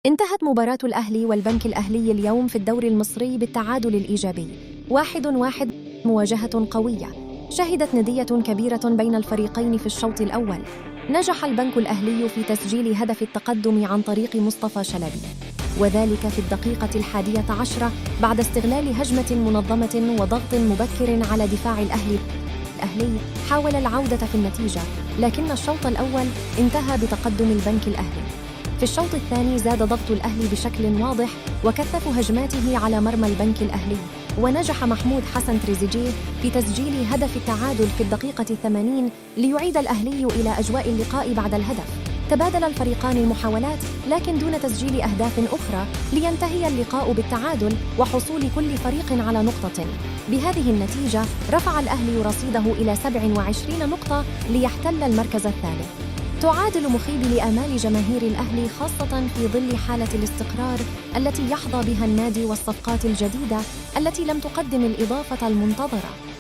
انتهت مباراة الأهلي والبنك الأهلي اليوم في الدوري المصري بالتعادل الإيجابي 1-1. مواجهة قوية شهدت ندية كبيرة بين الفريقين في الشوط الأول. نجح البنك الأهلي في تسجيل هدف التقدم عن طريق مصطفى شلبي، وذلك في الدقيقة 11 بعد استغلال هجمة منظمة وضغط مبكر على دفاع الأهلي. الأهلي حاول العودة في النتيجة، لكن الشوط الأول انتهى بتقدم البنك الأهلي. في الشوط الثاني زاد ضغط الأهلي بشكل واضح وكثف هجماته على مرمى البنك الأهلي، ونجح محمود حسن تريزيجيه في تسجيل هدف التعادل في الدقيقة 80 ليعيد الأهلي إلى أجواء اللقاء بعد الهدف. تبادل الفريقان المحاولات لكن دون تسجيل أهداف أخرى، لينتهي اللقاء بالتعادل وحصول كل فريق على نقطة. بهذه النتيجة رفع الأهلي رصيده إلى 27 نقطة ليحتل المركز الثالث. تعادل مخيب لآمال جماهير الأهلي، خاصة في ظل حالة الاستقرار التي يحظى بها النادي والصفقات الجديدة التي لم تقدم الإضافة المنتظرة.